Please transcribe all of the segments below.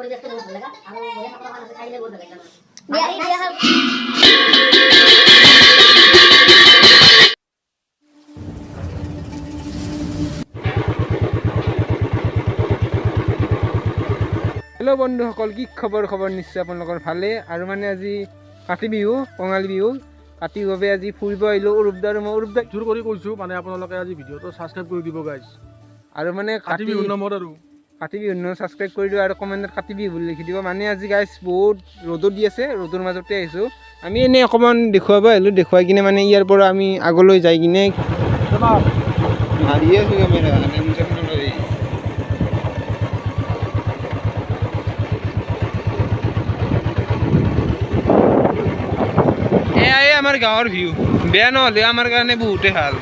পৰিৱেশটো বহুত ভাল লগা আৰু বঢ়িয়া চাব দোকান আছে, চাই কিনে বহুত ভাল লাগিল। বিয়া বিয়া। হেল্ল' বন্ধুসকল, কি খবৰ? খবৰ নিশ্চয় আপোনালোকৰ ভালেই। আৰু মানে আজি কাতি বিহু, কঙালী বিহু, কাতি বাবে আজি ফুৰিব আহিলোঁ অৰূপদা আৰু মই। অৰূপদা জোৰ কৰি কৈছোঁ, মানে আপোনালোকে আজি ভিডিঅ'টো ছাবস্ক্ৰাইব কৰি দিব গাইজ। আৰু মানে কাতি কাতি বিহুৰ নামত আৰু কাতি বিহু ছাবস্ক্ৰাইব কৰি দিব আৰু কমেণ্টত কাতি বিহু বুলি লিখি দিব। মানে আজি গাইজ বহুত ৰ'দো দি আছে, ৰ'দৰ মাজতে আহিছোঁ আমি। এনেই অকণমান দেখুৱাব আহিলোঁ, দেখুৱাই কিনে মানে ইয়াৰ পৰা আমি আগলৈ যাই কিনে মাৰিয়ে আছোঁ কেমেৰা। এয়াই আমাৰ গাঁৱৰ ভিউ, বেয়া নহ'লেও আমাৰ কাৰণে বহুতে ভাল।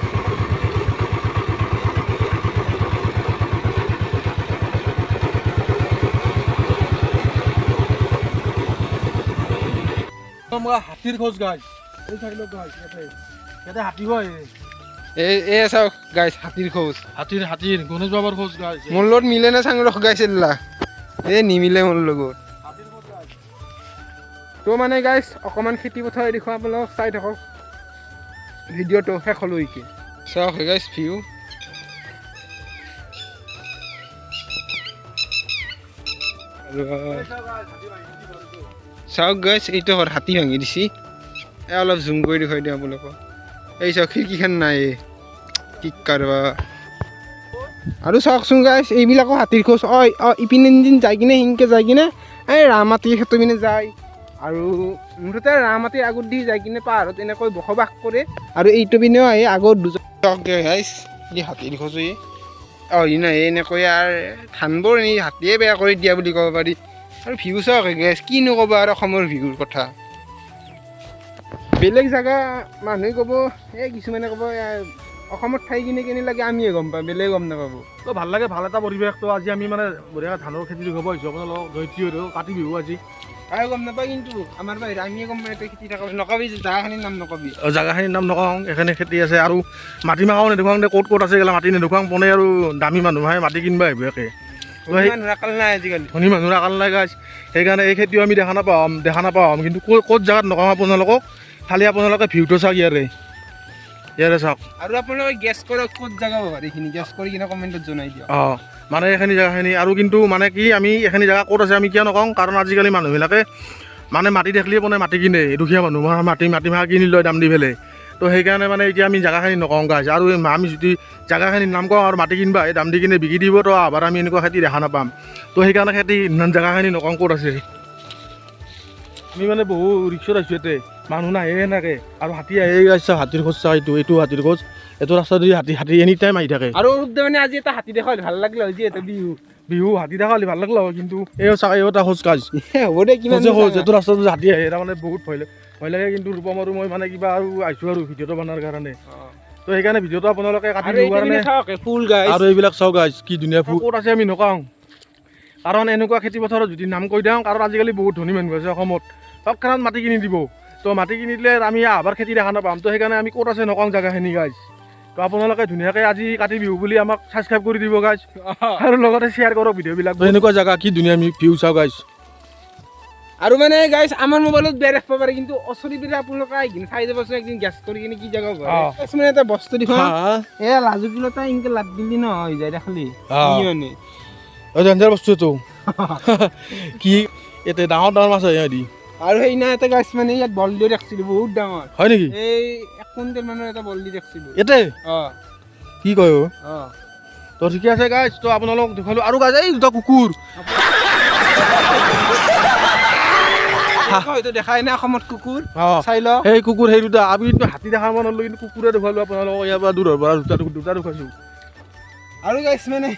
আমাৰ হাতীৰ খোজ গাইজ, এই চাই লওক গাইজ, ইয়াতে ইয়াতে হাতী হয়। এই এই চাওক গাইজ, হাতীৰ খোজ। হাতীৰ হাতীৰ গণেশ বাবাৰ খোজ গাইজ। মোৰ লগত মিলে না চাং ৰখ গাইছ, এল্লা এই নিমিলে মোৰ লগত। হাতীৰ খোজ গাইজ। তো মানে গাইজ, অকণমান খেতি পথাৰ দেখুৱাম আপোনালোকক, চাই থাকক ভিডিঅ'টো শেষলৈকে। চাওক গাইজ ভিউ। চাওক গাইজ, এইটো ঘৰ হাতী ভাঙি দিছি। এই অলপ জুম কৰি দেখুৱাই দিওঁ আপোনালোকক। এই চাওক, খিৰিকীখন নাই, কি কাৰবা। আৰু চাওকচোন গাইজ, এইবিলাকো হাতীৰ খোজ। অ অ ইপিনে দিন যাই কিনে সিনকে যাই কিনে এই ৰামাটি সেইটো পিনে যায় আৰু মুঠতে ৰামাটিৰ আগত দি যাই কিনে পাহাৰত এনেকৈ বসবাস কৰে। আৰু এইটো পিনেও আহি আগত দুজন। চাওক গাইজ, ই হাতীৰ খোজ। এই অ ই নাই এনেকৈ আৰু ধানবোৰ এই হাতীয়ে বেয়া কৰি দিয়া বুলি ক'ব পাৰি। আৰু ভিউ চাওক গাইজ, কিনো ক'ব আৰু অসমৰ ভিউৰ কথা। বেলেগ জেগা মানুহে ক'ব, এই কিছুমানে ক'ব এ, অসমত থাকি কিনে কেনে লাগে আমিয়ে গম পাম, বেলেগে গম নাপাব। তো ভাল লাগে, ভাল এটা পৰিৱেশ। তো আজি আমি মানে বঢ়িয়া ধানৰ খেতি দেখুৱাব আহিছোঁ আপোনালোকক। ধৰিত্ৰী আৰু কাতি বিহু আজি। আৰু গম নাপায় কিন্তু আমাৰ বাহিৰে আমিয়ে গম পাওঁ। খেতি থকা নকবি, জেগাখিনিৰ নাম নকবি। জেগাখিনিৰ নাম নকওঁ, এইখিনি খেতি আছে। আৰু মাটি মাখাও নেদেখুৱাওঁ দে, ক'ত ক'ত আছে এইগিলা মাটি নেদেখুৱাওঁ। পোনে আৰু দামী মানুহে মাটি কিনিব আহিব একে। ধনী মানুহৰ আকাল নাই আজিকালি। ধনী মানুহৰ আকাল নাই গাইজ, সেইকাৰণে এই খেতিও আমি দেখা নাপাওঁ, দেখা নাপাওঁ। কিন্তু ক'ত ক'ত জেগাত নকওঁ আপোনালোকক, খালি আপোনালোকে ভিউটো চাওক, ইয়াৰে ইয়াৰে চাওক। আৰু আপোনালোকে গেছ কৰক ক'ত জেগা হ'ব পাৰে এইখিনি, গেছ কৰি কিনে কমেণ্টত জনাই দিয়ক। অঁ, মানে এইখিনি জেগাখিনি আৰু কিন্তু মানে কি, আমি এইখিনি জেগা ক'ত আছে আমি কিয় নকওঁ, কাৰণ আজিকালি মানুহবিলাকে মানে মাটি দেখিলেই মানে মাটি কিনে, দুখীয়া মানুহ মাটি মাটি মাহ কিনি লয় দাম দি পেলাই। তো সেইকাৰণে মানে এতিয়া আমি জেগাখিনি নকওঁ গাইজ। আৰু এই আমি যদি জেগাখিনিৰ নাম কওঁ আৰু মাটি কিনিবা এই দাম দি কিনে বিকি দিব, তো আবাৰ আমি এনেকুৱা খেতি দেখা নাপাম। তো সেইকাৰণে খেতি জেগাখিনি নকওঁ ক'ত আছে। আমি মানে বহু ৰিক্সত আছোঁ, ইয়াতে মানুহ নাহে সেনেকৈ আৰু হাতী আহে গাইজ। হাতীৰ খোজ চাওঁ, এইটো এইটো হাতীৰ খোজ, এইটো ৰাস্তা দি হাতী হাতী এনি টাইম আহি থাকে। আৰু অৰূপদা মানে আজি এটা হাতী দেখা হ'লে ভাল লাগিল হয়, যিহেতু বিহু। বিহু হাতী দেখা হ'লে ভাল লাগিল হয়, কিন্তু এই চাওঁ, এই এটা খোজ গাইজ। হ'ব দে, কিমান খোজে খোজ, এইটো ৰাস্তাটো হাতী আহে, তাৰমানে বহুত ভয় লাগে, ভয় লাগে। কিন্তু ৰূপম আৰু মই মানে কিবা আৰু আহিছোঁ আৰু ভিডিঅ'টো বনোৱাৰ কাৰণে। তো সেইকাৰণে ভিডিঅ'টো আপোনালোকে কাটি আৰু দিব এইটো কাৰণে পিনে চাওক ফুল গাইজ। আৰু এইবিলাক চাওক গাইজ, কি ধুনীয়া ফুল। ক'ত আছে আমি নকওঁ, কাৰণ এনেকুৱা খেতি পথাৰত যদি নাম কৈ দিওঁ, কাৰণ আজিকালি বহুত ধনী মানুহ আছে অসমত, তৎক্ষণাত মাটি কিনি দিব। তো মাটি কিনি দিলে আমি আহবাৰ খেতি দেখা নাপাম। তো সেইকাৰণে আমি ক'ত আছে নকওঁ জেগাখিনি গাইজ। তো আপোনালোকে ধুনীয়াকৈ আজি কাতি বিহু বুলি আমাক ছাবস্ক্ৰাইব কৰি দিব গাইজ, আৰু লগতে শ্বেয়াৰ কৰক ভিডিঅ'বিলাক। এনেকুৱা জেগা কি ধুনীয়া ভিউ চাওক গাইজ। আৰু মানে গাইজ, আমাৰ মোবাইলত বেয়া ৰাখিব পাৰে, কিন্তু ওচৰি পিনে আপোনালোকে আহি কিনে চাই যাবচোন একদিন গেছ কৰি কিনে কি জেগা হ'ব। মানে এটা বস্তু দেখুৱাম, এ লাজু কিলো এটা ইনকে লাভ দিলি ন হৈ যায়, দেখলি কি মানে ডেঞ্জাৰ বস্তু এইটো কি, ইয়াতে ডাঙৰ ডাঙৰ মাছ হয় সিহঁতি। আৰু সেইদিনা এটা গাছ মানে ইয়াত বলদি দেখছিলো, বহুত ডাঙৰ। হয় নেকি? এই 1 কুইণ্টেল মানৰ এটা বলদি দেখছিলো। ইয়াতে? অ। কি কয় অ? অ। তো ঠিকে আছে গাইজ, তো আপোনালোকক দেখুৱালো। আৰু গাইজ, এই দুটা কুকুৰ। হয়তো দেখাই নাই অসমত কুকুৰ। অ। চাই লওক। সেই কুকুৰ সেই দুটা। আমি কিন্তু হাতী দেখা মন হ'লো, কিন্তু কুকুৰে দেখুৱালো আপোনালোকক। ইয়াৰ পৰা দূৰৰ পৰা দুটা দুটা দেখুৱাইছো। আৰু গাইছ মানে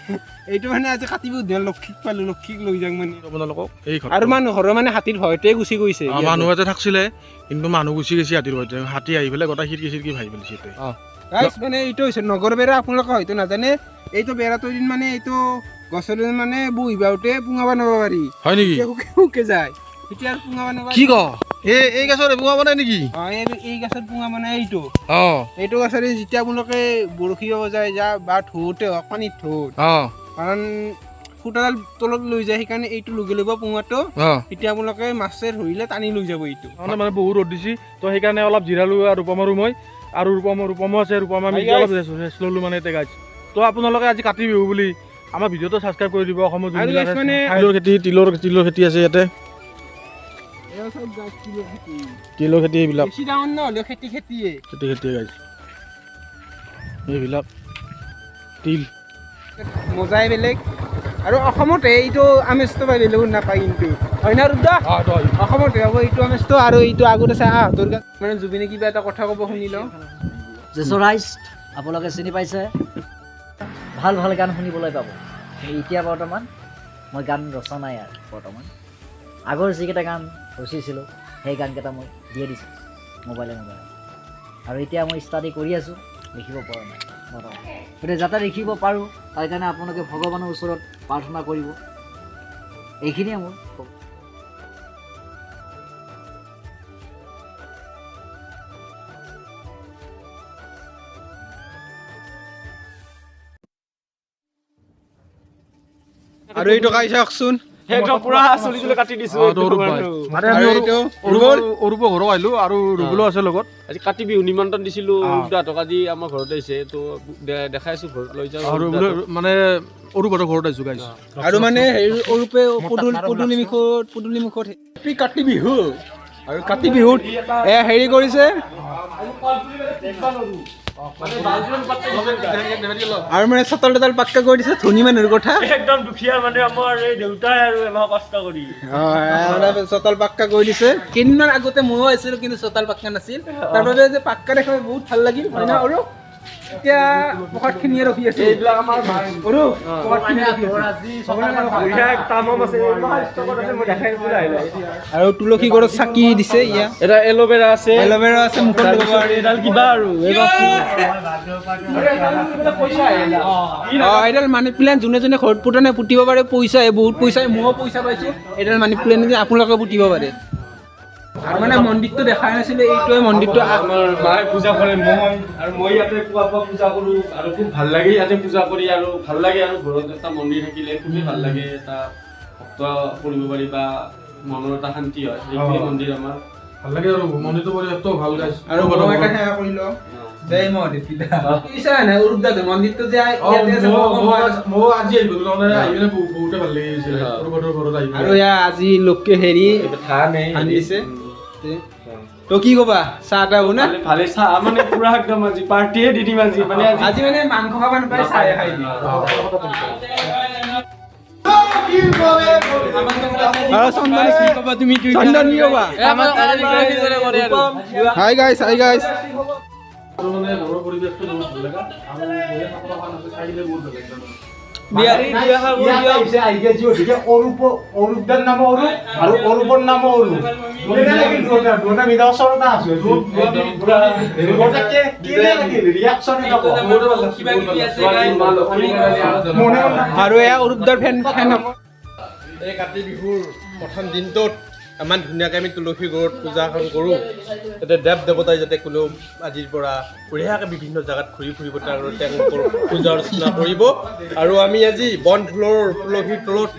এইটো মানে আজি কাতি বিহুত দিনা লক্ষীক পালো, লক্ষীক লৈ যাম মানে আপোনালোকক এই ঘৰটো। আৰু মানুহ ঘৰৰ মানে হাতীৰ ভয়তে গুচি গৈছে। মানুহ ইয়াতে থাকছিলে, কিন্তু মানুহ গুচি গৈছে হাতীৰ ভয়তে। হাতী আহি পেলাই গোটেই খিৰিকী চিৰকি ভাঙি পেলাইছে ইয়াতে। গাইছ মানে এইটো হৈছে নগৰ বেৰা, আপোনালোকে হয়তো নাজানে। এইটো বেৰাটো দিন মানে এইটো গছৰ দিন মানে বহিবাওঁতে পুঙা বনাব পাৰি। হয় নেকি? এতিয়া শুকে শুকে যায়, এতিয়া আৰু পুঙা বনাব। কি ক, এই এই গছৰ পুঙা বনাই নেকি? অ, এই এই গছত পুঙা বনাই এইটো। এইটো গছৰে যেতিয়া আপোনালোকে বৰশী বাব যায় যা বা ধোতে হওক, পানীত ধোত, কাৰণ খুঁটাডাল তলত লৈ যায়, সেইকাৰণে এইটো লগে ল'ব পোঙাটো। এতিয়া আপোনালোকে মাছে ধৰিলে টানি লৈ যাব এইটো। মানে বহুত ৰ'দ দিছি, তো সেইকাৰণে অলপ জিৰালোঁ আৰু ৰূপম আৰু মই আৰু ৰূপমো আছে, ৰূপম আমি অলপ ৰেষ্ট ল'লোঁ মানে এতিয়া গাইজ। তো আপোনালোকে আজি কাতি বিহু বুলি আমাৰ ভিডিঅ'টো ছাবস্ক্ৰাইব কৰি দিব। অসমত তিলৰ খেতি, তিলৰ খেতি আছে ইয়াতে, তিলৰ খেতি এইবিলাক খেতি গাইজ, এইবিলাক তিল মজাই বেলেগ। আৰু অসমতে এইটো আমেজটো পাই বেলেগত নাপায় কিন্তু, হয় না ৰুদ্ৰ? অসমতে হ'ব এইটো আমেজটো। আৰু এইটো আগতে চাই আহঁতৰ মানে জুবিনে কিবা এটা কথা ক'ব শুনি লওঁ। জেচৰাইজ আপোনালোকে চিনি পাইছে, ভাল ভাল গান শুনিবলৈ পাব। কিন্তু এতিয়া বৰ্তমান মই গান ৰচা নাই আৰু বৰ্তমান আগৰ যিকেইটা গান ৰচিছিলোঁ সেই গানকেইটা মই দিয়ে দিছোঁ মোবাইলে মোবাইলে। আৰু এতিয়া মই ষ্টাডি কৰি আছোঁ, লিখিব পৰা নাই বৰ্তমান। গতিকে যাতে লিখিব পাৰোঁ তাৰ কাৰণে আপোনালোকে ভগৱানৰ ওচৰত প্ৰাৰ্থনা কৰিব, এইখিনিয়ে মোৰ। আৰু এইটো খাই চাওকচোন, অৰূপৰ ঘৰত আহিলোঁ আৰু ৰুবুলো আছে লগত। আজি কাতি বিহু নিমন্ত্ৰণ দিছিলোঁ ৰুদ্ৰাহঁতক, আজি আমাৰ ঘৰত আহিছে, তো দেখাই আছোঁ, ঘৰত লৈ যাওঁ। আৰু মানে অৰূপহঁতৰ ঘৰত আহিছোঁ গাইজ। আৰু মানে হেৰি অৰূপে পদূলি মুখত কাতি বিহু আৰু কাতি বিহুত হেৰি কৰিছে আৰু মানে চতাল ততাল পাক্কা কৰি দিছে। ধনী মানুহৰ কথা, একদম দুখীয়া মানে আমাৰ এই দেউতাই আৰু এমাহ কষ্ট কৰি চতাল পাক্কা কৰি দিছে। কেইদিনমান আগতে ময়ো আছিলোঁ কিন্তু চতাল পাক্কা নাছিল, তাৰ বাবে যে পাক্কা দেখাই বহুত ভাল লাগিল, হয় না? আৰু এতিয়া প্ৰসাদখিনিয়ে ৰখি আছো। আৰু আৰু তুলসী গছত চাকি দিছে, এটা এল'ভেৰা আছে, এল'ভেৰা আছে মুখত লগাব পাৰি। এডাল কিবা আৰু এইডাল মানি প্লেণ্ট যোনে যোনে ঘৰত পোতা নাই পুতিব পাৰে, পইচা বহুত পইচা, ময়ো পইচা পাইছোঁ। এইডাল মানি প্লেণ্ট যে আপোনালোকে পুতিব পাৰে। আৰু মানে মন্দিৰটো দেখাই নাছিলে, এইটোৱে মন্দিৰটো। আমাৰ মায়ে পূজা কৰে, মই আৰু মই ইয়াতে পুৱা পুৱা পূজা কৰোঁ আৰু খুব ভাল লাগে ইয়াতে পূজা কৰি। আৰু ভাল লাগে আৰু ঘৰত এটা মন্দিৰ থাকিলে খুবেই ভাল লাগে, এটা ভক্ত কৰিব পাৰি বা মনৰ এটা শান্তি হয়। সেইটোৱে মন্দিৰ আমাৰ ভাল লাগে আৰু মন্দিৰটো পৰিৱেশটো ভাল গাইছ। আৰু মই এটা সেৱা কৰি লওঁ, জয় মহাদেৱ পিতা। বুজিছা নাই অৰূপদা, মন্দিৰটো যে ইয়াতে আছে, ময়ো আজি আহিলোঁ, মানে আহি কিনে বহুতে ভাল লাগি গৈছিলে অৰূপহঁতৰ ঘৰত আহি। আৰু এয়া আজি লোককে হেৰি ধান দিছে। তো কি কবা, চাহ এটা হ'ব না? ভালে চাহ মানে পুৰা একদম আজি পাৰ্টিয়ে দি দিম আজি, মানে আজি মানে মাংস খাব নাপায়, চাহে খাই দিম। চন্দন কি কবা তুমি? চন্দন কি কবা? Hi guys, hi guys. মানে ঘৰৰ পৰিৱেশটো বহুত ভাল লগা আৰু বহুত ভাল লাগে। অৰূপৰ নামো অৰূপ, আৰু এয়া অৰূপদাৰ ফেন ফেন। এই কাতি বিহুৰ প্ৰথম দিনটোত ইমান ধুনীয়াকৈ আমি তুলসী ঘৰত পূজাখন কৰোঁ, যাতে দেৱ দেৱতাই যাতে কোনেও আজিৰ পৰা বঢ়িয়াকৈ বিভিন্ন জেগাত ঘূৰি ফুৰিব, তাৰ তেওঁলোকৰ পূজা অৰ্চনা কৰিব। আৰু আমি আজি বনফুলৰ তুলসীৰ তলত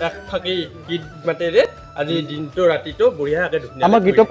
এক ফাঁকি গীত মাতেৰে আজি দিনটো ৰাতিটো বঢ়িয়াকৈ ধুনীয়া আমাৰ গীতক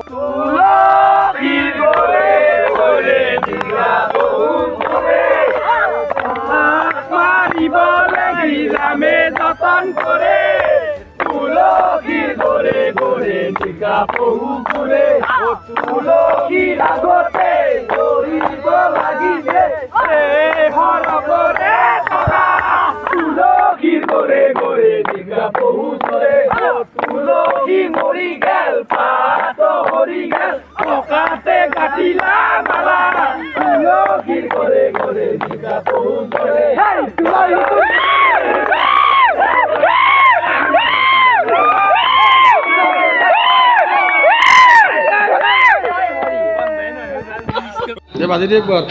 বাজি দিয়ে একবাৰ।